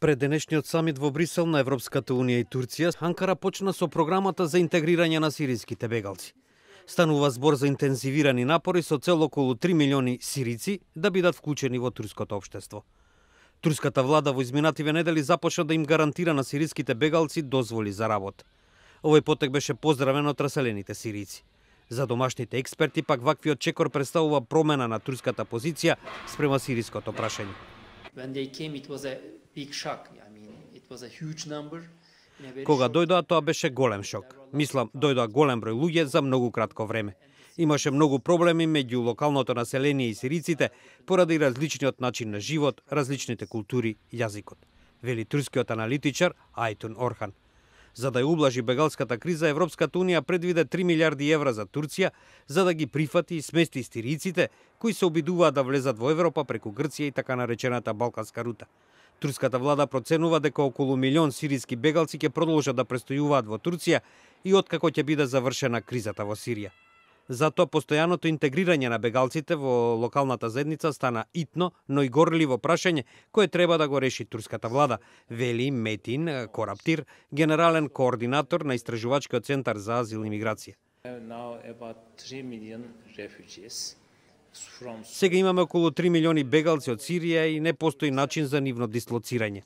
Пред денешниот самит во Брисел на Европската Унија и Турција, Анкара почна со програмата за интегрирање на сириските бегалци. Станува збор за интензивирани напори со цел околу 3 милиони сирици да бидат вклучени во турското општество. Турската влада во изминативе недели започна да им гарантира на сириските бегалци дозволи за работа. Овој потек беше поздравен од раселените сирици. За домашните експерти пак ваквиот чекор представува промена на турската позиција спрема сириското прашање. When they came, it was a big shock. I mean, it was a huge number. Кога дојдоа, тоа беше голем шок. Мислам, дојдоа голем број луѓе за многу кратко време. Имаше многу проблеми меѓу локалното население и сириците поради различниот начин на живот, различните култури, јазикот, вели турскиот аналитичар Айтун Орхан. За да ја ублажи бегалската криза, Европската Унија предвиде 3 милиарди евра за Турција за да ги прифати и смести сириците кои се обидуваат да влезат во Европа преку Грција и така наречената Балканска рута. Турската влада проценува дека околу милион сириски бегалци ќе продолжат да престојуваат во Турција и откако ќе биде завршена кризата во Сирија. Затоа постојаното интегрирање на бегалците во локалната заедница стана итно, но и горливо прашање кое треба да го реши турската влада, вели Метин Кораптир, генерален координатор на Истражувачкиот центар за азил и миграција. Сега имаме околу 3 милиони бегалци од Сирија и не постои начин за нивно дислоцирање.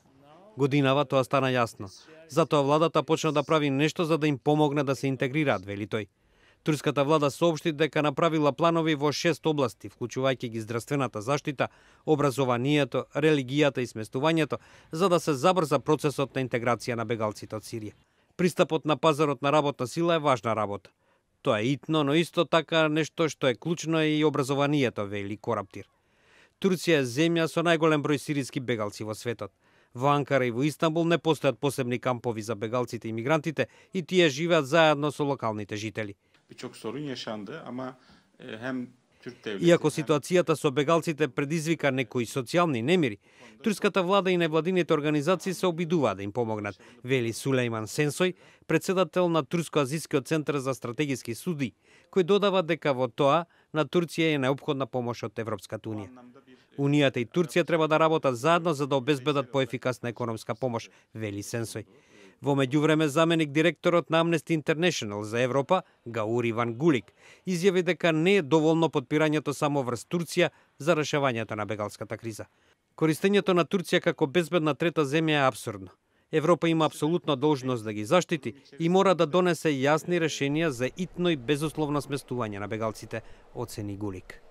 Годинава тоа стана јасно. Затоа владата почна да прави нешто за да им помогне да се интегрираат, вели тој. Турската влада соопшти дека направила планови во 6 области, вклучувајќи ги здравствената заштита, образованието, религијата и сместувањето, за да се забрза процесот на интеграција на бегалците од Сирија. Пристапот на пазарот на работна сила е важна работа. Тоа е итно, но исто така нешто што е клучно е и образованието, вели Кораптир. Турција е земја со најголем број сириски бегалци во светот. Во Анкара и во Истанбул не постојат посебни кампови за бегалците и мигрантите и тие живеат заедно со локалните жители. Иако ситуацијата со бегалците предизвика некои социјални немири, турската влада и невладините организации се обидуваат да им помогнат, вели Сулејман Сенсој, председател на Турско-азискиот центар за стратегиски студии, кој додава дека во тоа на Турција е неопходна помош од Европската Унија. Унијата и Турција треба да работат заедно за да обезбедат поефикасна економска помош, вели Сенсој. Во меѓувреме, заменик директорот на Amnesty International за Европа, Гаури Ван Гулик, изјави дека не е доволно подпирањето само врз Турција за решавањето на бегалската криза. Користењето на Турција како безбедна трета земја е апсурдно. Европа има апсолутна должност да ги заштити и мора да донесе јасни решенија за итно и безусловно сместување на бегалците, оцени Гулик.